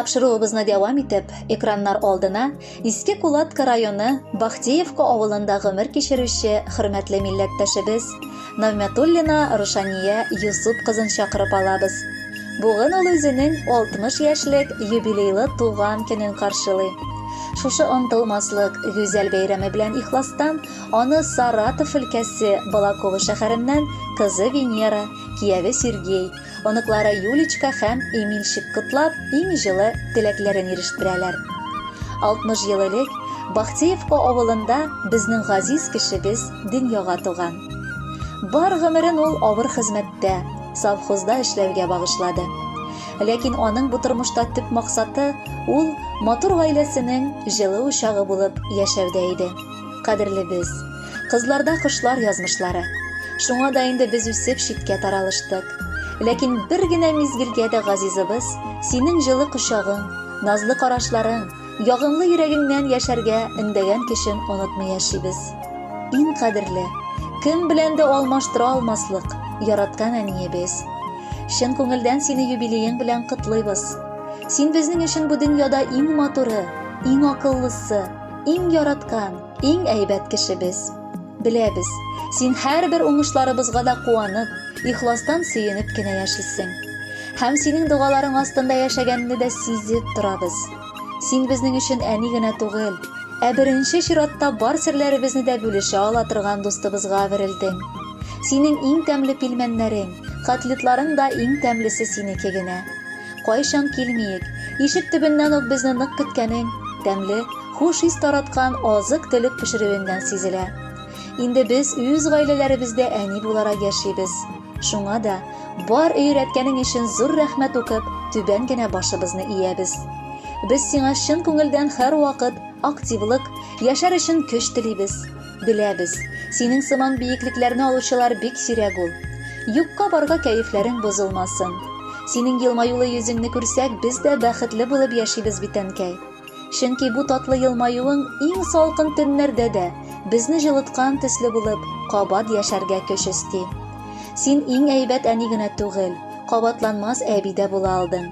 Тапшыруыбызны дәвам итеп, экраннар алдына Иске Кулатка районы Бахтеевка авылында гомер кичерүче хөрмәтле милләттәшебез Навмятуллина Рушания Юсуп кызын чакырып алабыз. Бүген ул үзенең 60 яшьлек юбилейлы туган көнен каршылый. Шушы онытылмаслык гүзәл бәйрәме белән ихластан аны Саратов өлкәсе Балаково шәһәреннән кызы Венера, кияве Сергей, Оныклары Юлечка һәм Эмильчик котлап, иң җылы теләкләрен ирештерәләр. 60 ел элек Бахтеевка авылында безнең газиз кешебез дөньяга туган. Бар гомерен ул авыр хезмәттә, совхозда эшләүгә багышлады. Ләкин аның бу тормышта төп максаты ул матур гаиләсенең җылы учагы булып яшәүдә иде. Кадерлебез, Кызларда кошлар язмышлары. Шуңа да инде без үсеп читкә таралыштык. Ләкин бер генә мизгелгә дә газизыбыз, синең җылы кочагың, назлы карашларың, ягымлы йөрәгеңнән яшәргә өндәгән көчен онытмый яшибез. Иң кадерле, кем белән дә алмаштыра алмаслык, яраткан әниебез. Чын күңелдән сине юбилеең белән котлыйбыз. Син безнең өчен бу дөньяда иң матуры, иң акыллысы, иң яраткан, Иң әйбәт кешебез. Беләбез, син һәрбер уңышларыбызга да куанып, ихластан сөенеп кенә яшисең. Һәм синең догаларың астында яшәгәнне дә сизеп торабыз. Син безнең өчен әни генә түгел, ә беренче чиратта бар серләребезне дә бүлешә ала торган дустыбызга әверелдең. Синең иң тәмле пилмәннәрең, котлетларың да иң тәмлесе синеке генә. Кайчан килмиек, ишек төбеннән үк безне нык көткәнең, тәмле, хуш ис тараткан азык-төлек пешерүеңнән сизелә. Инде без үз гаиләләребездә әни буларак яшибез. Шуңа да бар өйрәткәнең өчен зур рәхмәт укып, түбән генә башыбызны иябез. Без сиңа чын күңелдән һәрвакыт активлык, яшәр өчен көч телибез. Беләбез, синең сыман биеклекләрне алучылар бик сирәк ул. Юкка барга кәефләрең бозылмасын. Синең елмаюлы йөзеңне күрсәк, без дә бәхетле булып яшибез бит, әнкәй. Чөнки бу татлы елмаюың иң салкын төннәрдә дә безне җылыткан төсле булып, кабат яшәргә көч өсти. Син иң әйбәт әни генә түгел, кабатланмас әби дә була алдың.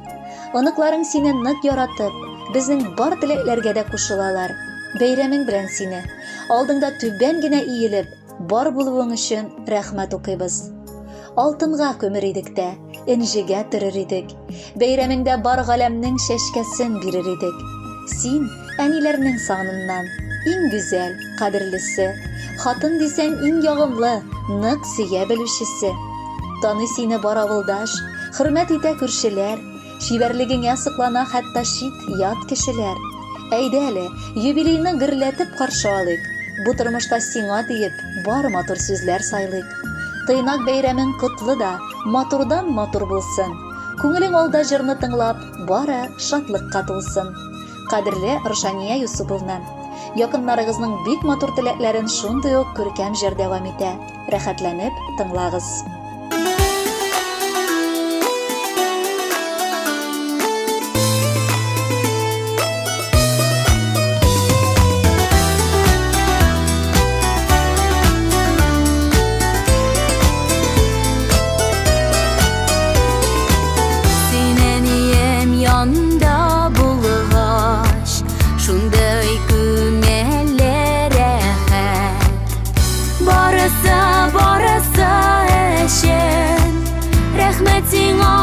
Оныкларың сине нык яратып, безнең бар теләкләргә дә кушылалар. Бәйрәмең белән сине! Алдыңда түбән генә иелеп, бар булуың өчен рәхмәт укыйбыз. Алтынга күмер идек тә, энҗегә төрер идек. Бәйрәмеңдә бар галәмнең чәчкәсен бирер идек. Син, әниләрнең саныннан, иң гүзәл, кадерлесе. Хатын дисәң, иң ягымлы, нык сөя белүчесе. Таный сине бар авылдаш, хөрмәт итә күршеләр. Чибәрлегеңә соклана хәтта чит, ят кешеләр. Әйдә әле, юбилейны гөрләтеп каршы алыйк. Бу тормышта сиңа диеп, бар матур сүзләр сайлыйк. Тыйнак бәйрәмең котлы да, матурдан матур булсын. Күңелең алда җырны тыңлап, бары шатлыкка тулсын. Кадерле Рушания Юсуповна, якыннарыгызның бик матур теләкләрен шундый ук күркәм җыр дәвам итә. Рәхәтләнеп тыңлагыз. Син әнием янда булгач, шундый күңелле рәхәт. Барысы, барысы өчен Рәхмәт сиңа,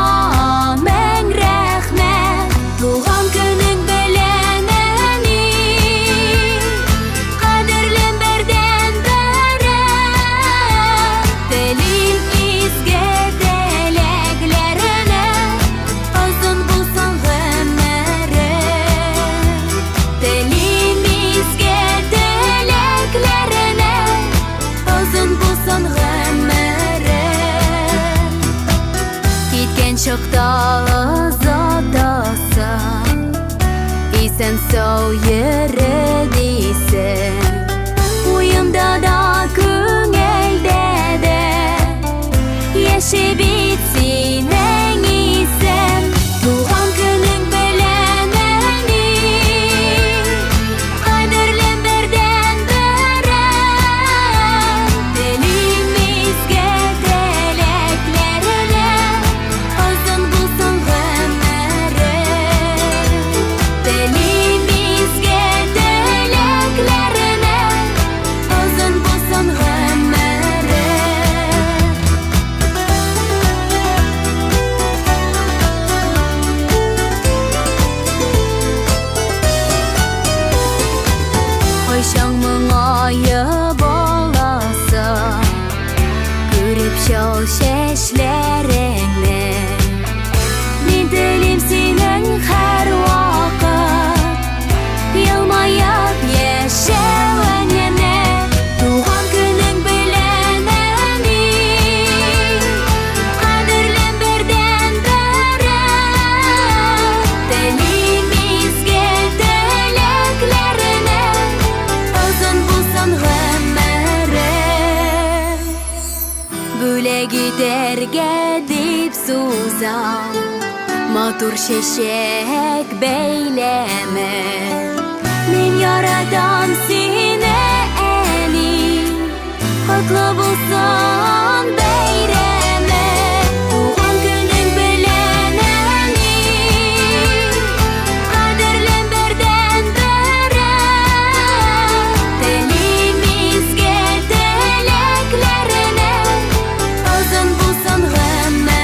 мең рәхмәт Туган көнең белән, әни Кадерлем бердән-берем Телим изге теләкләреңә Озын булсын гомерең Телим изге теләкләренә Озын булсын гомерең Киткән чакта озатасың Исән сау йөре дисең Уемда да күңелдә дә Яши бит синең исем Туган көнең белән әни Кадерлем бердән-берем Телим изге теләкләреңә Озын булсын гомерең. эшләреңне. Мин телим синең һәрвакыт елмаеп яшәвең янә. Туган көнең белән, әни, кадерлем бердәнберем. Телим изге теләкләреңә, озын булсын гомерең. Бүләк итәргә дип сузам Матур чәчәк бәйләме. Мин яратам сине, әни, Котлы булсын бәйрәме. Туган көнең белән, әни, Кадерлем бердәнберем. Телим изге теләкләреңә, Озын булсын гомерең.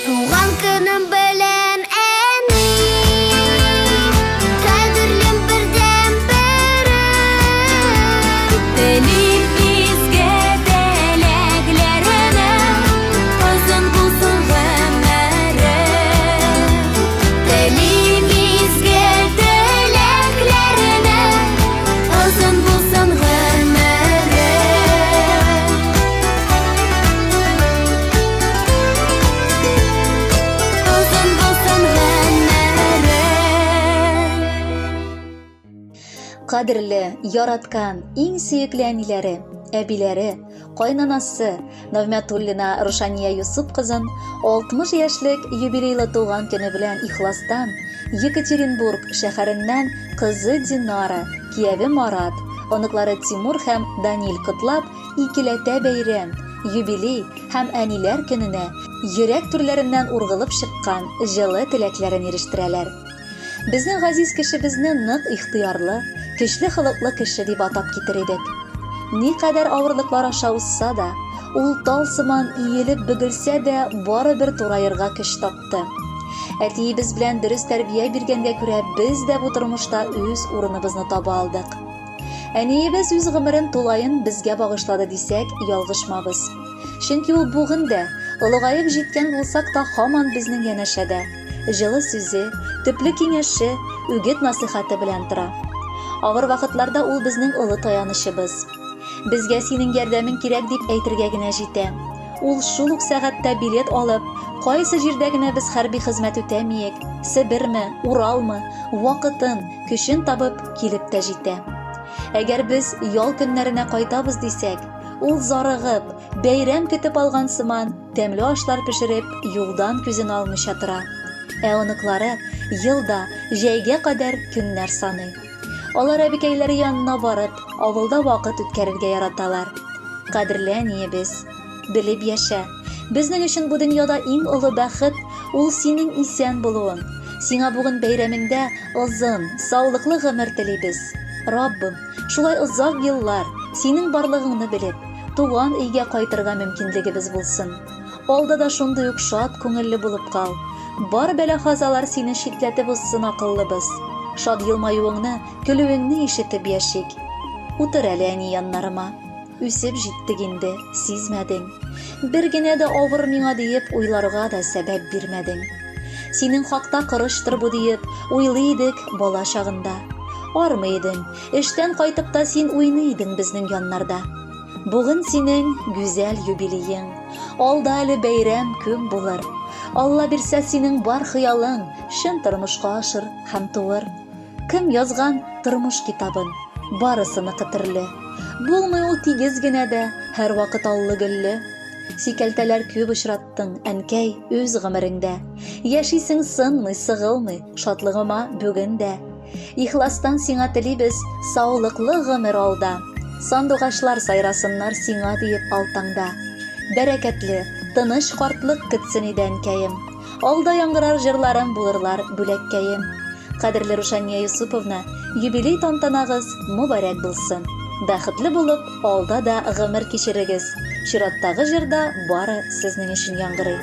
Туган көнем белән, әни, кадерлем бердәнберем. Телим изге теләкләреңә, озын булсын гомерең. Телим изге теләкләреңә, озын булсын гомерең. Озын булсын гомерең. Кадерле, яраткан, иң сөекле әниләре, әбиләре, кайнанасы Навмятуллина Рушания Юсуп кызын 60 яшьлек юбилейлы туган көне белән ихластан Екатеринбург шәһәреннән кызы Динара, кияве Марат, оныклары Тимур һәм Данил котлап, икеләтә бәйрәм, юбилей һәм әниләр көненә йөрәк түрләреннән ургылып чыккан җылы теләкләрен ирештерәләр. Безнең газиз кешебезне нык ихтыярлы, көчле холыклы кеше дип атап китер идек. Никадәр авырлыклар аша узса да, ул тал сыман иелеп бөгелсә дә, барыбер тураерга көч тапты. Әтиебез белән дөрес тәрбия биргәнгә күрә без дә бу тормышта үз урыныбызны таба алдык. Әниебез үз гомерен тулаем безгә багышлады дисәк, ялгышмабыз. Чөнки ул бүген дә, олыгаеп җиткән булсак та, һаман безнең янәшәдә, җылы сүзе, төпле киңәше, үгет-насыйхаты белән тора. Авыр вакытларда ул безнең олы таянычыбыз. Безгә синең ярдәмең кирәк дип әйтергә генә җитә. Ул шул ук сәгатьтә билет алып, кайсы җирдә генә без хәрби хезмәт үтәмиек, Себерме, Уралмы, вакытын, көчен табып, килеп тә җитә. Әгәр без ял көннәренә кайтабыз дисәк, ул зарыгып, бәйрәм көтеп алган сыман, тәмле ашлар пешереп, юлдан күзен алмыйча тора. Ә оныклары елда җәйгә кадәр көннәр саный. Алар әбекәйләре янына барып, авылда вакыт үткәрергә яраталар. Кадерле әниебез, белеп яшә. Безнең өчен бу дөньяда иң олы бәхет ул синең исән булуың. Сиңа бүген бәйрәмеңдә озын, саулыклы гомер телибез. Раббым, шулай озак еллар синең барлыгыңны белеп, туган өйгә кайтырга мөмкинлегебез булсын. Алда да шундый ук шат күңелле булып кал. Бар бәла-казалар сине читләтеп узсын, акыллыбыз. Шат елмаюыңны, көлүеңне ишетеп яшик. Утыр әле әни яннарыма. Үсеп җиттек инде, сизмәдең. Бер генә дә авыр миңа диеп уйларга да сәбәп бирмәдең. Синең хакта корычтыр бу диеп уйлый идек бала чагында. Армый идең, эштән кайтып та син уйный идең безнең яннарда. Бүген синең гүзәл юбилеең. Алда әле бәйрәм күп булыр. Алла бирсә синең бар хыялың чын тормышка ашыр һәм туыр. Кем язган тормыш китабын? Барысыныкы төрле. Булмый ул тигез генә дә, һәрвакыт аллы-гөлле. Сикәлтәләр күп очраттың, әнкәй, үз гомереңдә. Яшисең сынмый, сыгылмый, шатлыгыма бүген дә. Ихластан сиңа телибез саулыклы гомер алда. Сандугачлар сайрасыннар сиңа диеп ал таңда. Бәрәкәтле, тыныч картлык көтсен иде әнкәем. Алда яңгырар җырларым булырлар бүләккәем. Кадерле Рушания Юсуповна, юбилей тантанагыз мобарәк булсын. Бәхетле булып, алда да гомер кичерегез. Чираттагы җыр да бары сезнең өчен яңгырый.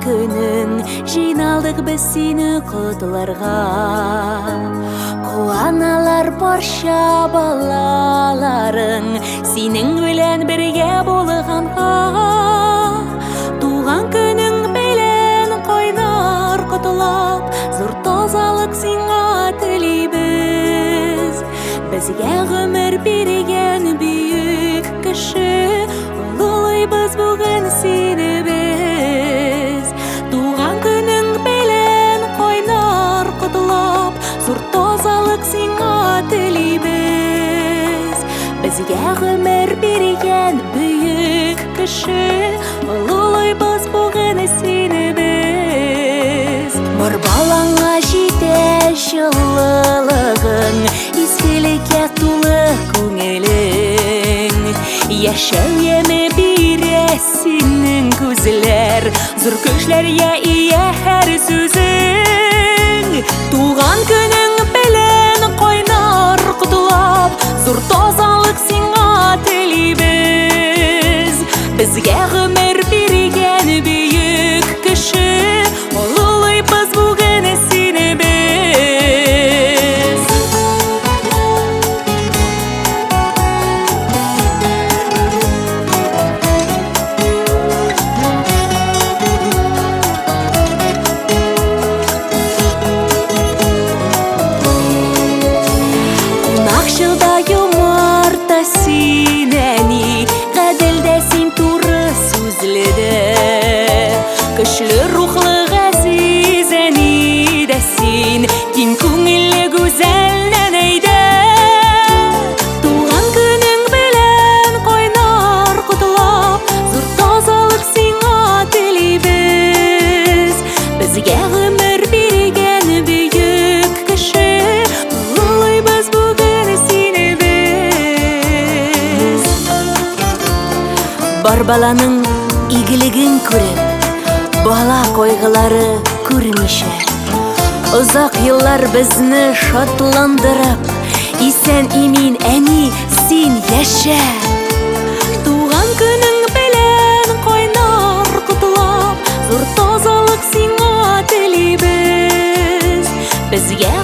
көнең, җыйналдык без сине котларга. Куаналар барча балаларың, синең белән бергә булганга. Туган көнең белән кайнар котлап, зур тазалык сиңа телибез. Безгә гомер биргән бөек кеше, олылыйбыз бүген сине без. Туган көнең белән кайнар котлап, зур тазалык сиңа телибез. Безгә гомер биргән бөек кеше, олылыйбыз бүген сине без. Бар балаңа җитә җылылыгың, изгелеккә тулы күңелең. Яшәү яме бирә синең күзләр, зур көчләргә ия һәр сүзең. Туган көнең белән кайнар котлап, зур тазалык сиңа телибез. Безгә гомер биргән бөек кеше, олылыйбыз бүген сине без. Кунакчыл да юмарт та син, әни, гадел дә син, туры сүзле дә. Көчле рухлы газиз әни дә син, киң күңелле гүзәл нәнәй дә. Туган көнең белән кайнар котлап, зур тазалык сиңа телибез. Безгә гомер биргән бөек кеше, олылыйбыз бүген сине без. Бар баланың игелеген күреп, бала кайгылары күрмичә, озак еллар безне шатландырып, исән имин әни син яшә. Туган көнең белән кайнар котлап, зур тазалык сиңа телибез. Безгә